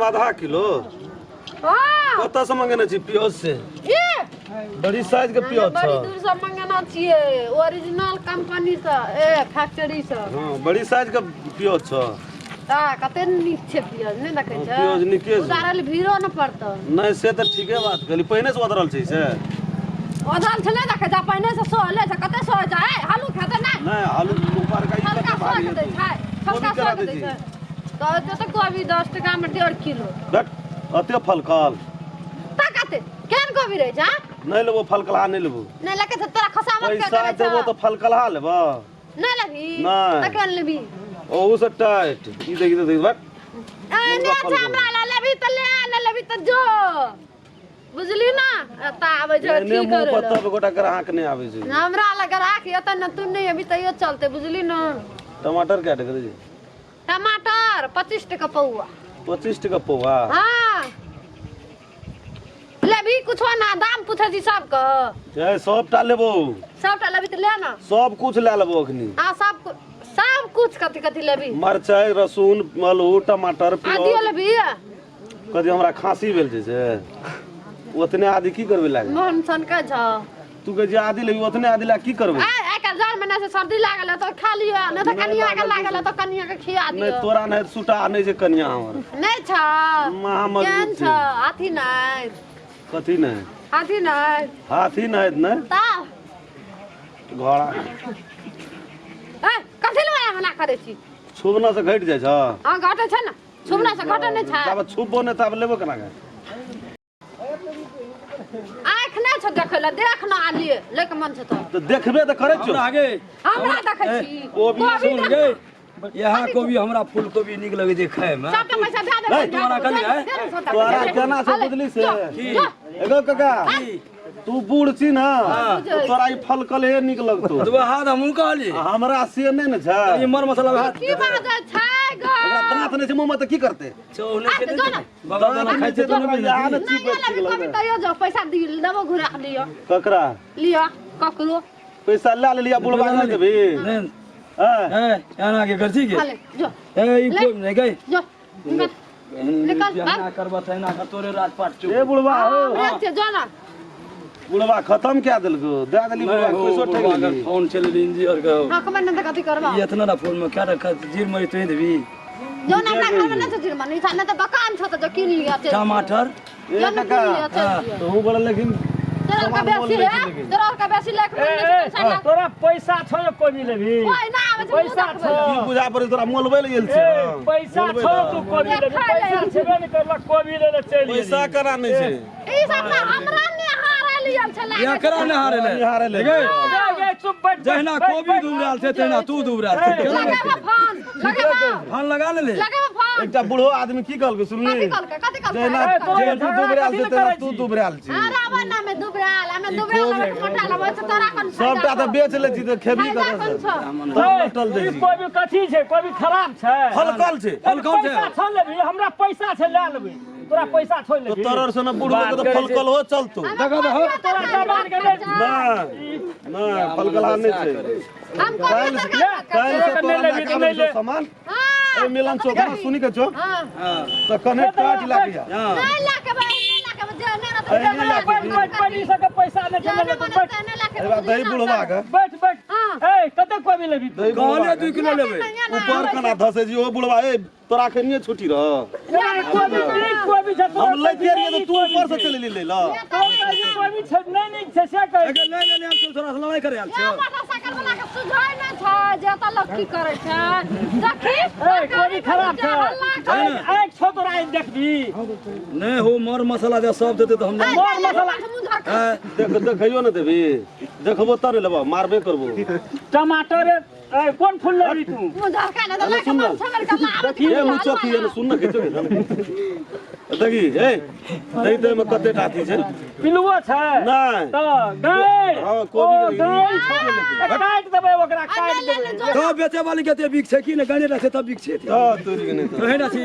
आधा किलो। हाँ। कतऽ से मंगेने छी प्याज से? ई बड़ी साइज के प्याज बड़ी छ। दूर से मंगेना छियै, ओरिजिनल कंपनी से, ए फैक्ट्री से। हाँ, बड़ी साइज के प्याज छ। ता कते नीक छै प्याज, नहि देखै छै? प्याज नीके छै। उतारल भीड़ो न पड़तौ। नहि से तऽ ठीके बात कहली, पहिने से उतरल छै से। ओधल छै, नहि देखै छै? पहिने से सोहले छै, कते सोहै छै। ए आलू खेतै नहि? नहि, आलू ऊपर का ई हल्का कते भारी सोह के दै हेतौ। छै, हल्का कोबी केना सोह के दै दै छी? छै। तऽ एते तऽ कोबी 10 टका मे 1.5 किलो। देख, अते फलकल। ता कते केहन कोबी रहै छै, हाँ? नहि लेबो फलकलहा, नहि लेबो। नहि लगे छै तोरा खसावत के पैसा करै छै। देबो तऽ फलकलहा लेबो। नहि लेबही? नहि। तऽ केहन लेबही? ओहू से टाइट ई देखी तऽ देखी, बट ए ने छै हमरा ला, लेबही तऽ ले, नहि लेबही तऽ जो, बुझली ना? एतऽ आबै छै एने अथी मुँह करै पर लए। तब गोटा ग्राहक नहि आबै छै। हमरा लग ग्राहक एतऽ न, तू नहि अबी तैयो चलतै, बुझली ना? टमाटर कए टका दै छै? टमाटर 25 टका पौआ। 25 टका पौआ? हाँ, लेबही कुछो ना? दाम पूछै छी सबके। ए सबटा लेबो। सबटा लेबही तऽ ले ना। सब कुछ लए लेबो अखनी। हाँ, सब कुछ कथी कथी लेबही? मरचाइ, रसून, आलू, टमाटर, आदियो प्याज। लेबही? कथी हमरा खांसी भेल छै से? ओतने आदि की करबै लागे? मोहन सनकै छौ। तू कहै छै आदि लेबही, ओतने आदि लए की करबै? आइ आइ काल्हि जाड़ में से सर्दी लागल है तऽ खा लिअ, नहि तऽ कनिया के लागल है तऽ कनिया के खिया नहि दियौ। तोरा नहि सुटा नहि छै कनिया हमर। नहि छ? महा केहन मजबूत छ? छै। हाथी नहि? कथी नहि? हाथी नहि? हाथी नहि नहि। तऽ घोड़ा। ए कथी लए एना करै छी? छुबना से घटि जाइ छ? हाँ, घटै छै ने, छुबना से घटै नहि छै? ताबे छुबो नहि ताबे लेबो केना के? आँखि नहि छौ देखै लए? देख न, आ लिए लैके मन छौ तऽ। तऽ देखबे तऽ करै छियौ। हमरा आगे हमरा देखै छी? कोबी कोबी सुन देख गे न। यहाँ कोबी, हमरा फूल कोबी नीक लगै छै खायमे। सबटा पैसा दए दे। नहीं, तोरा कहली, हैं? तोरा केना छै बुझली से? की? एगो काका, तू बूढ़ छी ना, बुझै। तोरा ई फल कलहे नीक लगतौ। तऽ वएह तऽ हमहूँ कहली। आ हमरा से नहि ने छै। ई मर मसाला भात की बाजै छै गो? ओकरा दाँत नहि छै मुँहमे तऽ की करतै? चौ नहि छै। आ, जो ने। बाबा दाना खाइ छै तऽ नहि यहाँ बुझै ने नहि चिपै लेबही ठीक कोबी लगतै। तैयो जो, पैसा दी देबो, घुरा के लिअ। ककरा? लिअ ककरो। पैसा लए लेलियै, बुढ़बा के नहि देबही? नहि। हैं? ए एना के कर छी के? खा ले जो। ए ई ले। कोइ नहि गई। जो निकल निकल, भाग। एना करबा तऽ एना कर, तोरे राजपाट चुप। ए बुढ़बा हो। हमरे छै, जो ना। बुढ़बा खत्म कए देलको, दए देली बुढ़बा के पैसो ठकि लेली। फोन चलि इंजीनियर के। हाँ, खबर नहि तऽ कथी करबा? ई एतना ना फोन में क्या रखा जीर मरी तोही देबी। जो ना, हमरा घर में नहि छै जिरमा नहीं, नहि तऽ दोकान छौ तऽ जो कीन लिअ, चलि। टमाटर। ए जो ना, काका, कीन लिअ, चलि लिअ। तोहू बड़ा लेकिन तोरा के सामान मोल बेसी लै है छी लेकिन। तोरा के बेसी लेके मन नहि छै पैसा लए। तोरा पैसा छौ जे कोबी लेबही? ओहि ना आबै छै। पैसा मुँह छौ? देखबै। की बुझा पड़ै तोरा, मोलबै लए गेल ए छै? पैसा मोलबै छौ लए। तू कोबी लेबही? देखै लए पैसा आयल छेबे नहि करलक, कोबी ले ले चलि पैसा गेली। केना नहि छै? ई सब ना हमरा निहारे लियल छै लागै। एकरा ने हारे ले। निहारे ले। गे, गे, गे, चुप बैठ। जहिना बैठ, कोबी बैठ। दुबराल छै तहिना तू दुबराल छै। केना लगाबो फोन, लगाबो। फोन लगा ले ले। लगाबो फोन। एकटा बूढ़ो आदमी की कहलकै सुनली? कथी कहलकै? कथी कहलकै? जहिना ए, तोरा जेना तू झगड़ा दुबरायल कथी छै लए तेना करै तू छी? दुबरायल छी। हाँ, रावण ना में दुबराल, हमें दुबराल हमें मोटा लबै छै, तोरा कोन फायदा सबटा तऽ छौ? बेच लै छी तऽ खेबी फायदा कतऽ कोन से? छौ? तब ए, लटल ई जाइ छी। कोबी कथी छै? कोबी खराब छै? फलकल छै। फलकल छै। पैसा छौ लेबही? हमरा पैसा छै, लए लेबै। तोरा पैसा छौ तो लेबही? तोरर से न बूढ़ लोग के तऽ फलकल हो चलतो। देखो देखो। तोरा जबान के नहि। नहि नहि, फलकला नहि छै। हम कोबी काल्हि तरकारी काल्हि से तोरा तोरा नहि लेबही लए तऽ के नहि आबै ले। छौ सामान। हाँ। ए मिलन चौक में सुनी के छौ। हाँ। तऽ कने काट लागे जा। नहीं लाके भाई, नहीं लाके जे नहीं रहत अरे नहीं लाके बैठ बैठ बैठ, ई सबके पैसा नहि छै, जे नहि नहीं लेतौ, मन बैठ ते नहीं लाके। एहि बार दही बुढ़वा के। बैठ बैठ। हाँ। ए कते कोबी लेबही तू? दही बुढ़वा कहले के। 2 किलो लेबै। ऊपर कना धसे जी ओ बुढ़वा, ए तोरा अखनिये छुट्टी रह। ए, कोबी नीक कोबी छै तोरा। हम लैते रहियै तऽ तू ऊपर से चलि एली लै लए। तोरा कहै कोबी छै नहि नीक छै से कहै। अगर नहि लेने आयल छौ, तोरा से लड़ाई करे आयल छौ। मोटरसाइकिल वाला के सुझाय नहि छै जे एतऽ लोक की करै छै, देखी। ए कोबी खराब छै? हल्ला करै। आँखि छौ तोरा, आँखि देखबी? नहि हो, मर मसाला दे सब देते तऽ हम ए, मर मसाला। मुँह धर के। हैं? देख, देखैयो ने देबी? देखबो तऽ नहि लेबो, मारबे करबो। टमाटर ए कोन फूल लेबही तू? मुँह झरका नहि तऽ अरे लैके सुन मन न। छेबे करला, आबै छै। ए मुँह चौकी ने सुन न, खिचो देखी। ए दही दही में कते टा अथी छै। पिलुओ छै? नहि। तऽ गाय। हाँ, कोबी ओ के गाय छै, ए, काटि देबै ओकरा, काटि देबै। तब बेचे वाली के एते बिक छै कि नहि? गने छै तब बिक छै। तऽ तोरी के नहि तऽ रहै ना छी।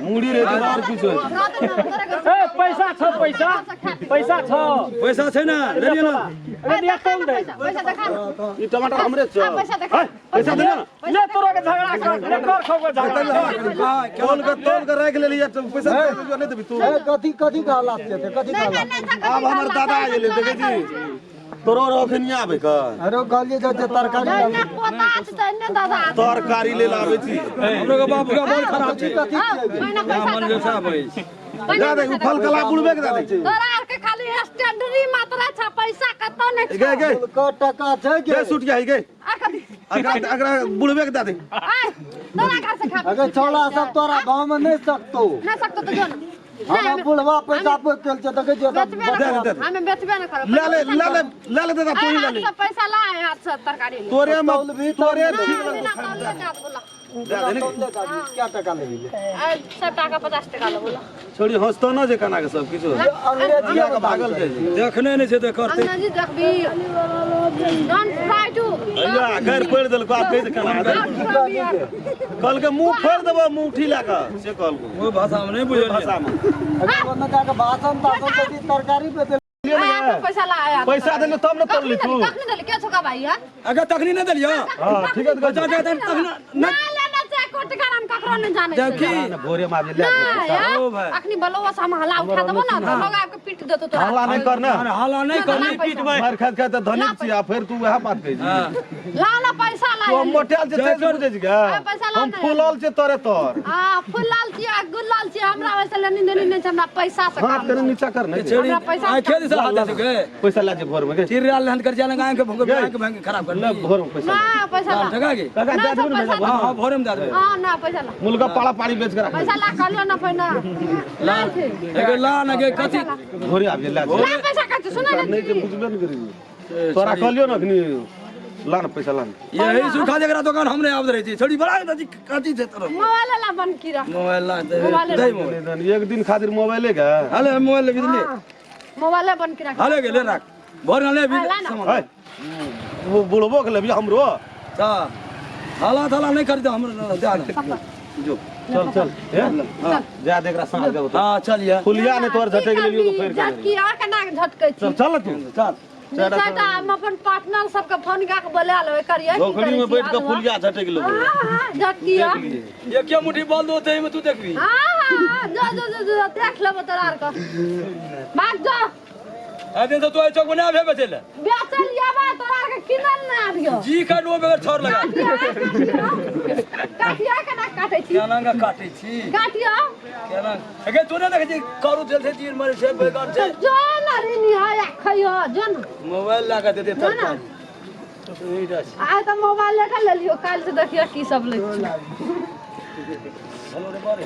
मुड़ी रे तऽ आओर किछु होइ छै। ए पैसा छौ? पैसा पैसा छौ? पैसा छै ने, लेलियै ना। अरे दिया, तौल दे। पैसा देखा न। ई टमाटर हमरे छौ। आ, पैसा देखा, पैसा दे ना। ले तोरा के झगड़ा कर, ले कर खो झगड़ा। तोल के राख लेली तो पैसा नहीं देबी तू। कथी कथी के हालात छै कथी के नहीं हालात? नहीं नहीं। आब हमर दादा आ गेलै, देखै छी तोरो रखनिया आबै के। अरे कहलिए जे तरकारी नहीं नहीं, पोता छै तऽ एने दादा। तरकारी ले आबै छी। हमरो के बाप के बहुत खराब छै। कथी हाँ, पहिने पैसा मन दे। व्यवसाय होइ। पहिने दे दे, पैसा उ फल कला बुढ़बे के दे दे। तोरा आर के खाली स्टैंडरी मात्रा छै, पैसा कतौ नहि गे छौ। गे क टका छै के? गे सुट गया गे। आ कथी? अगरा अगरा बुढ़बे के दे दे। आय, तोरा घर से खा। अगर छौड़ा सब तोरा गाँव में नहीं सकतो। नहि सकतो तऽ जो ने। हम बुढ़वा पैसा पे केल छै, देखै छियै। बेचबे दे न दे, करब। दे दे। हमे बेचबे न करब। ले ले ले ले ले ले दादा, तू ही ले ले। हाथ से पैसा ला, हाथ से तरकारी ले। तोरे में तौल भी तोरे ना, ठीक बिना लगतो। तौलले जात बोला। दे दे ने। क्या टका लेबी? आय, 100 टाका 50 टका ले बोला। छोड़ी हंसतो न जे कना के सब किछु अंग्रेजी के भागल छै। देखने नहि छै तऽ करतै। अंग्रेजी देखबी? Don't try to. भैया गैर पड़ देलको, आब कहि दे कना। कहलकै मुंह फोड़ देबो, मुंह उठी लए कऽ से कहलको। ओहि भाषामे नहि बुझलियै। भाषा मे अगर जाके भाषण ताषण देती तरकारी पे दे। पैसा ला आया। पैसा देले तब न तोड़ली तू। कखनी देली के छोका भाई यार? अगर तखनी नहि देलियै। हां ठीक है। बच्चा के तखन ना लेना चाहे कोट का नाम ककरो नहीं जाने छै। देखी। भोरे में आबि ले। ना यार। ओ भाई। अखनी बलौआ से हम हला उठा देबो ना तो लोग आबि के पीट देतो तोरा। हल्ला नहीं कर ना। हाला नहि करनी। पीट मार खाइत खाइत धनिक छी आ फेर तू वएह बात कहै छी। ला ला पैसा ला। तू हम मोटायल छै से बुझै छी गे? पैसा ला हम ने। फूलल छै तोरे तर। आ फुलाल छी आ गुलाल छी, हमरा वैसे लेनी देनी नहीं छै, हमरा पैसा से हाथ काम कने नीचा कर ने। छेड़ी हमरा पैसा आइ खेत से हाथ दे के। पैसा ला जे भोर में गे। चिर रहल कर जाने गाय के भोग के भंग खराब कर ले भोर में पैसा। ना पैसा ला। ठगा गे। काका ना दे देबो सब ने पैसा पैसा। हां हां, भोरे में दे देबै। हां, ना पैसा ला। मुलगा पाड़ा पाड़ी बेच के राख। पैसा ला कहलियो ना पहिने ला छै। एगे ला न गे कथी? भोरे आबि जे ला जे। ला पैसा कहै छी सुनै नहीं जे बुझबे ने करी तोरा कहलियो ने अखनी ला ने पैसा ला ने। यही सुखा जकरा दोकान हम नहि आबैत रहै छी। छोड़ी बड़ा कथी कथी छै तोरा? मोबाइल ला बन की रख। मोबाइल ला दे। मोबाइल दे मोबाइल। एक दिन खातिर मोबाइले के। हाले मोबाइल ले बिजली। मोबाइल बन की रख। हाले गेले राख भोर ले भी ला ना। सामान। है वो बुढ़बो के लेबी हमरो। ता हाला थाला नहीं कर दे हमरा दे ना। जो चल चल हे जा देख रहा साँझ देबो तो। हां चलिए। फुलिया ने तोर झटक लेलियो तो फेर के। झटकी आ केना के झटकै छी? चल चल तू। चल। चारिटा हम अपन पार्टनर सबके फोन कए के बोला लेबै करियै की झोकड़ी करै में छी बैठ के आलुआ? फुलिया झटक लेबो। हाँ हाँ, झटकी आ। एक मुट्ठी बल दो ते में तू देखबी। हाँ हाँ, जो जो जो जो देख लेबो तोरा आर के, भाग जो। आ दिन से तू आई चौक में ना आबे बेचै ले। बेचल आबा तोरा आर के किनल ना आबियो। जी का नो बगैर छोड़ लगा। काटिया काटिया काटिया, केना काटै छी? केना के काटै छी? काटिया। केना एगे तू नहि देखै छी करू तेल छै, जीर मरै छै, बैगन छै। जो न ऋणी है या खइयो जो न। मोबाइल ला के दे दे। ना, ना। तरकारी एहिटा छै। आइ तऽ मोबाइल लेके लेलियो, काल्हि से देखियो की सब लै छियो। हेलो रे बारे।